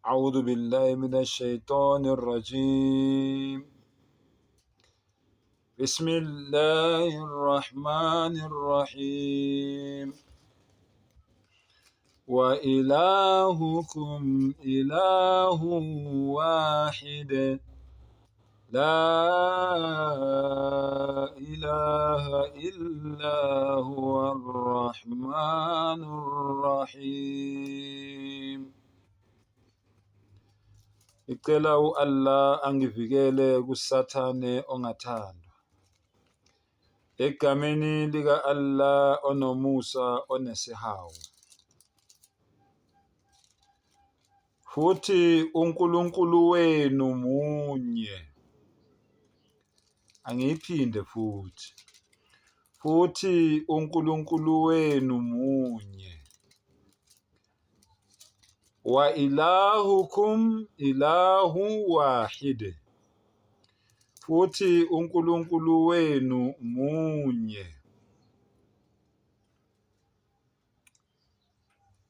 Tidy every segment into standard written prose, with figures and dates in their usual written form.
أعوذ بالله من الشيطان الرجيم. بسم الله الرحمن الرحيم. وإلهكم إله واحد لا إله إلا هو الرحمن الرحيم. Ngicela u-Allah angivikele kuSathane ongathandwa. Egameni lika-Allah onomusa onesihawu. Futhi uNkulunkulu wenu munye. Angiyiphinde futhi. Futhi uNkulunkulu wenu munye. Wa ilahukum ilahu wahide. Futhi uNkulunkulu wenu munye.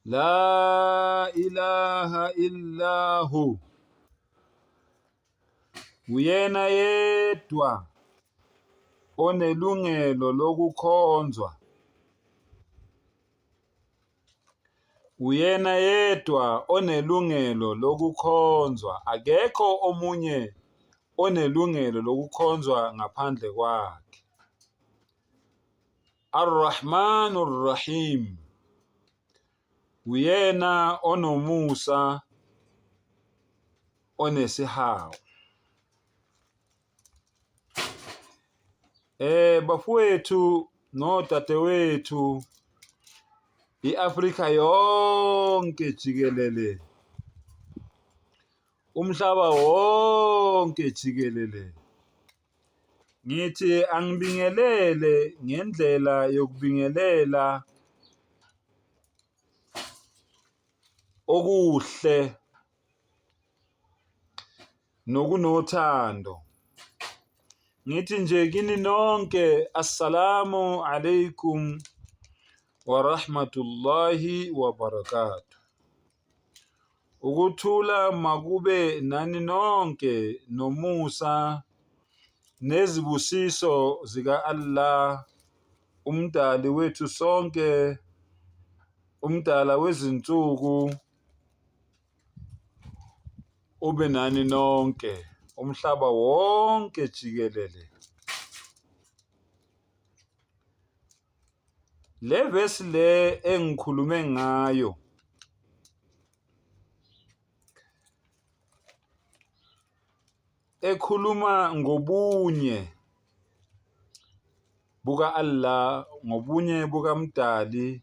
La ilaha illahu. Uyena yedwa onelungelo lokukhonzwa. Uyena yedwa onelungelo lokukhonzwa, akekho omunye onelungelo lokukhonzwa ngaphandle kwakhe. Ar-Rahman Ar-Rahim, uyena onomusa onesihawu. Bafowethu nodadewethu, i-Afrika yonke jikelele, umhlaba wonke jikelele, ngithi angibingelele ngendlela yokubingelela okuhle nokunothando. Ngithi nje kini nonke assalamu alaikum wa rahmatullahi wa barakatuh. Ukuthula makube nani nonke nomusa nezibusiso zika Allah umdali wethu sonke umdala wezinsuku ube nani nonke umhlaba wonke jikelele. Le vesi le engikhulume ngayo ekhuluma ngobunye buka-Allah, ngobunye bukaMdali,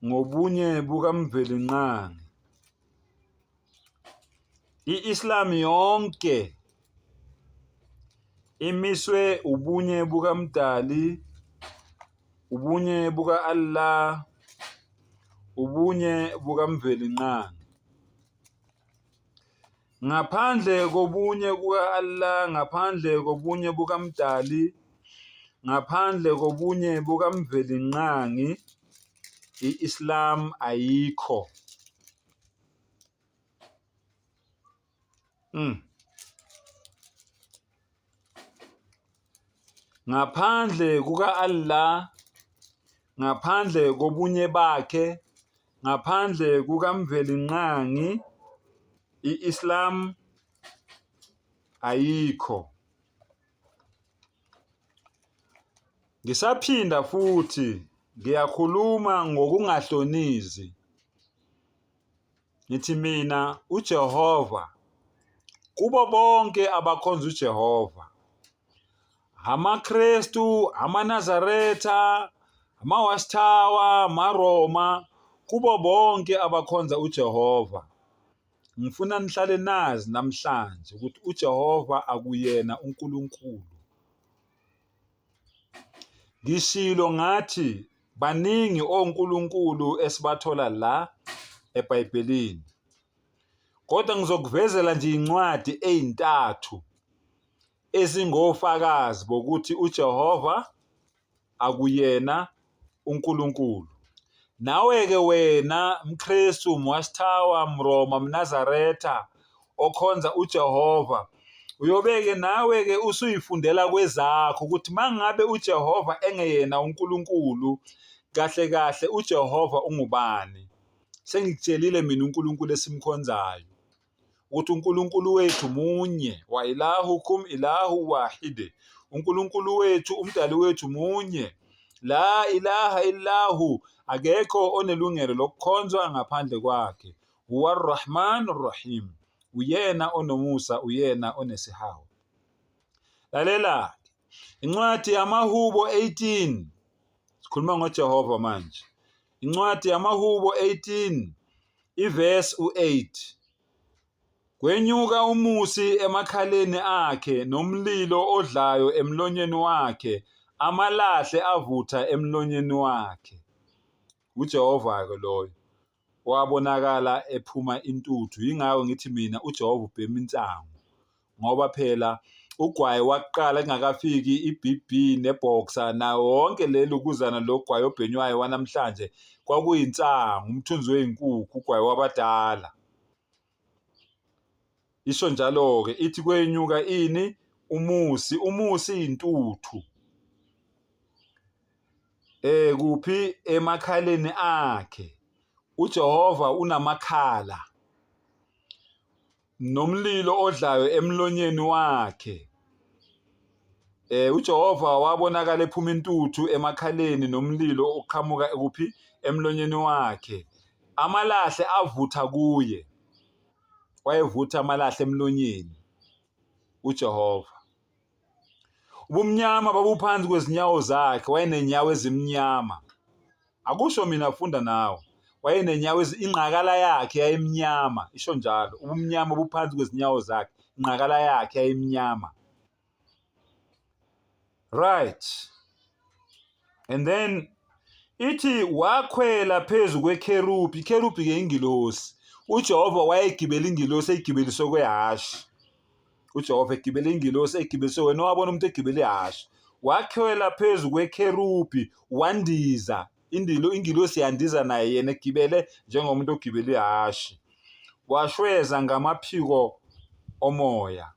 ngobunye bukaMvelinqangi. I-Islam yonke imiswe ubunye bukaMdali, ubunye buka-Allah, ubunye bukaMvelinqangi. Ngaphandle kobunye kuka-Allah, ngaphandle kobunye bukaMdali, ngaphandle kobunye bukaMvelinqangi, i-Islam ayikho. Ngaphandle kuka-Allah, ngaphandle kobunye bakhe, ngaphandle kukaMvelinqangi, i-Islam ayikho. Ngisaphinda futhi ngiyakhuluma ngokungahlonizi. Ngithi mina uJehova kubo bonke abakhonza uJehova, amaKristu, amaNazaretha, amaWatchtower, amaRoma, kubo bonke abakhonza uJehova. Ngifuna nihlale nazi namhlanje ukuthi uJehova akuyena uNkulunkulu. Ngishilo ngathi baningi onkulunkulu esibathola la eBhayibhelini. Kodwa ngizokuvezela nje incwadi ezintathu ezingofakazi bokuthi uJehova akuyena uNkulunkulu. Nawe-ke wena mKristu, mWatchtower, mRoma, mNazaretha okhonza uJehova, uyobe-ke nawe-ke usuyifundela kwezakho ukuthi mangabe uJehova engeyena uNkulunkulu, kahle kahle uJehova ungubani? Sengikutshelile mina uNkulunkulu esimkhonzayo ukuthi uNkulunkulu wethu munye, wa ilahukum ilahu wahide. UNkulunkulu wethu, umdali wethu munye. La ilaha illahu, akekho onelungelo lokukhonzwa ngaphandle kwakhe. Huwa Rahman Rahim, uyena onomusa, uyena onesihawu. Lalela incwadi yamaHubo 18, sikhuluma ngoJehova manje. Incwadi yamaHubo 18 ivesi u-8. Kwenyuka umusi emakhaleni akhe nomlilo odlayo emlonyeni wakhe, amalahle avutha emlonyeni wakhe. UJehova-ke loyo wabonakala ephuma intuthu. Yingakho ngithi mina uJehova ubhema insangu ngoba phela ugwayi wakuqala kungakafiki i-BB ne-boxer nawo wonke leli ukuzana lo gwayi obhenywayo wanamhlanje kwakuyinsangu, umthunzi wey'nkukhu, ugwayi wabadala. Isho njalo-ke ithi kwenyuka ini? Umusi. Umusi intuthu. Kuphi? Emakhaleni akhe. UJehova unamakhala nomlilo odlayo emlonyeni wakhe. UJehova wabonakala ephuma intuthu emakhaleni nomlilo oqhamuka kuphi? Emlonyeni wakhe. Amalahle avutha kuye. Wayevutha amalahle emlonyeni uJehova. Ubumnyama babuphansi kwezinyawo zakhe, wayenenyawo ezimnyama. Akusho mina, funda nawe. Wayenenyawo ingqakala yakhe yayimnyama, isho njalo. Ubumnyama buphansi kwezinyawo zakhe, ingqakala yakhe yayimnyama. Right. And then ithi wakhwela phezu kwekherubhi, ikherubhi ke ingilosi. UJehova wayegibela ingilosi eyigibeliswe kwehhashi. UJehova egibela ingilosi eyigibeliswe, wena wabona umuntu egibela ihhashi. Wakhwela phezu kwekherubhi wandiza, indilo ingilosi yandiza naye yena egibele njengomuntu ogibela ihhashi. Washweza ngamaphiko omoya.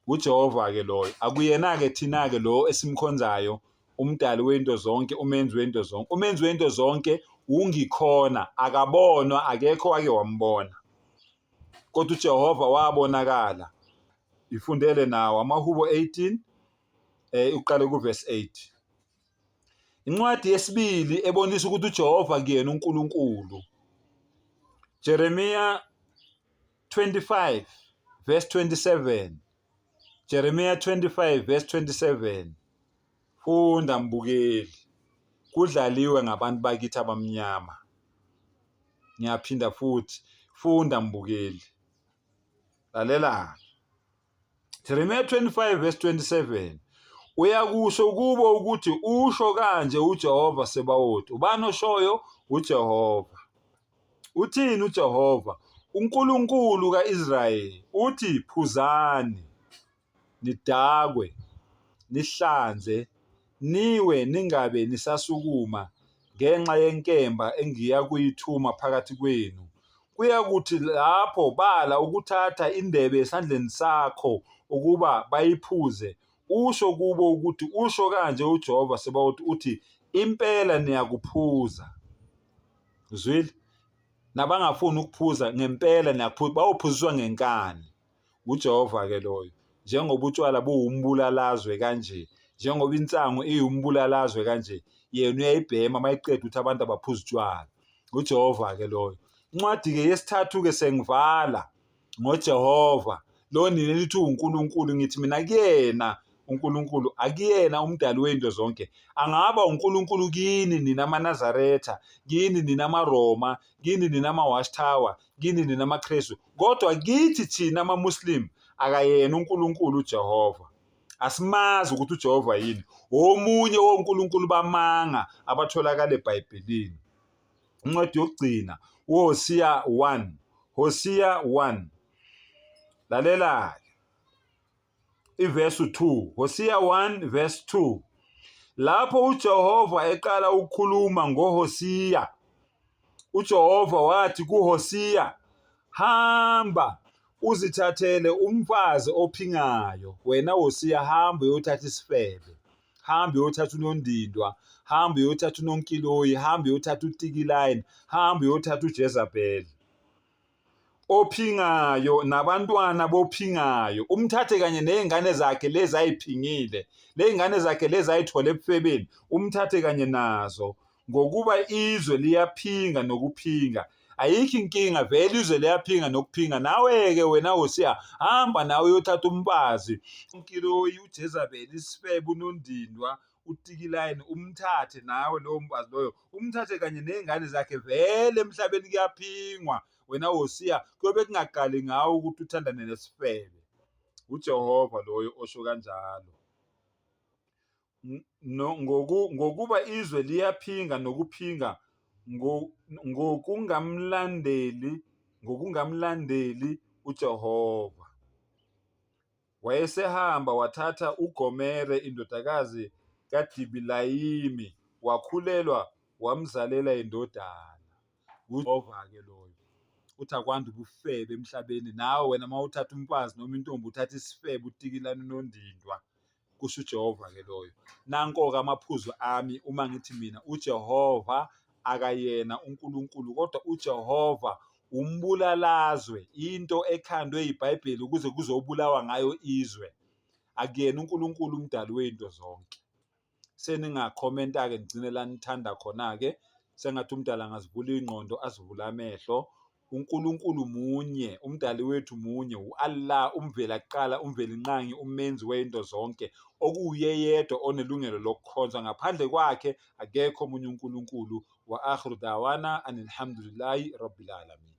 UJehova-ke loyo. Akuyena-ke thina-ke lo esimkhonzayo, umdali wento zonke, umenzi wento zonke. Umenzi wento zonke ungikhona, akabonwa, akekho wake wambona. Kodwa uJehova wabonakala. Ifundele nawo amaHubo 18 uqale kuverse 8. Incwadi yesibili ebonisa ukuthi uJehova kuyena uNkulunkulu. Jeremiya 25 verse 27. Jeremiya 25 verse 27. Funda mbukeli. Kudlaliwe ngabantu bakithi abamnyama. Ngiyaphinda futhi, funda mbukeli. Lalela. Jeremiya 25 verse 27. Uyakusho kubo ukuthi usho kanje uJehova Sebawoti. Ubani oshoyo? UJehova. Uthini uJehova, uNkulunkulu ka-Israyeli? Uthi, Phuzani, nidakwe, nihlanze, niwe ningabe nisasukuma ngenxa yenkemba engiyakuyithuma phakathi kwenu. Kuyakuthi lapho bala ukuthatha indebe esandleni sakho ukuba bayiphuze, usho kubo ukuthi usho kanje uJehova Sebawoti uthi, Impela niyakuphuza. Uzwile? Nabangafuni ukuphuza ngempela niyakuphuza, bayophuziswa ngenkani. UJehova-ke loyo. Njengoba utshwala buwumbulalazwe kanje, njengoba insangu iwumbulalazwe kanje, yena uyayibhema uma eqeda ukuthi abantu abaphuze utshwala. UJehova-ke loyo. Incwadi-ke yesithathu-ke sengivala ngoJehova lo nina nithi uwuNkulunkulu, ngithi mina kuyena uNkulunkulu akuyena umdali wento zonke. Angaba uNkulunkulu kini nina amaNazaretha, kini nina amaRoma, kini nina ama-Watchtower, kini nina amaKristu, kodwa kithi thina amaMuslim akayena uNkulunkulu uJehova. Asimazi ukuthi uJehova yini. Omunye wonkulunkulu bamanga abatholakala eBhayibhelini. Incwadi yokugcina uHosiya 1. Hosiya 1. Lalela-ke ivesi 2. Hosiya 1 verse 2. Lapho uJehova eqala ukukhuluma ngoHosiya, uJehova wathi kuHosiya, Hamba uzithathele umfazi ophingayo. Wena Hosiya, hamba uyothatha isifebe. Hamba uyothatha unondindwa, hamba uyothatha unonkiloyi, hamba uyothatha utikilayini, hamba uyothatha uJezabeli. Ophingayo nabantwana bophingayo, umthathe kanye nezingane zakhe lezi ayiphingile, lezingane zakhe lezi ayithole ebufebeni, umthathe kanye nazo, ngokuba izwe liyaphinga nokuphinga. Ayikho inkinga vele, izwe liyaphinga nokuphinga. Nawe-ke wena Hosiya, hamba nawe uyothatha umfazi, unkiloyi, uJezabeli, isifebe, unondindwa, utikilayini, umthathe nawe lowo mfazi loyo, umthathe kanye ney'ngane zakhe. Vele emhlabeni kuyaphingwa. Wena Hosiya, kuyobe kungaqali ngawe ukuthi uthandane nesifebe. UJehova loyo osho kanjalo. Ngokuba izwe liyaphinga nokuphinga ngokungamlandeli uJehova. Wayesehamba wathatha uGomere indodakazi kaDibilayimi, wakhulelwa, wamzalela indodana. UJehova-ke loyo uthi akwande ubufebe emhlabeni. Nawe wena uma uthatha umfazi noma intombi uthatha isifebe utikilane unondindwa, kusho uJehova-ke loyo. Nanko-ke amaphuzu ami uma ngithi mina uJehova akayena uNkulunkulu kodwa uJehova umbulalazwe, into ekhandwe yiBhayibheli ukuze kuzobulawa ngayo izwe. Akuyena uNkulunkulu umdali wezinto zonke. Seningakhomenta-ke nigcine la nithanda khona-ke. Sengathi umdali angazivula iy'ngqondo azivule amehlo. UNkulunkulu munye, umdali wethu munye, u-Allah umvela kuqala, umvelinqangi, umenzi wezinto zonke, okuwuye yedwa onelungelo lokukhonzwa. Ngaphandle kwakhe akekho omunye uNkulunkulu. Wa akhiru dawana anilhamdulillahi rabbil alamin.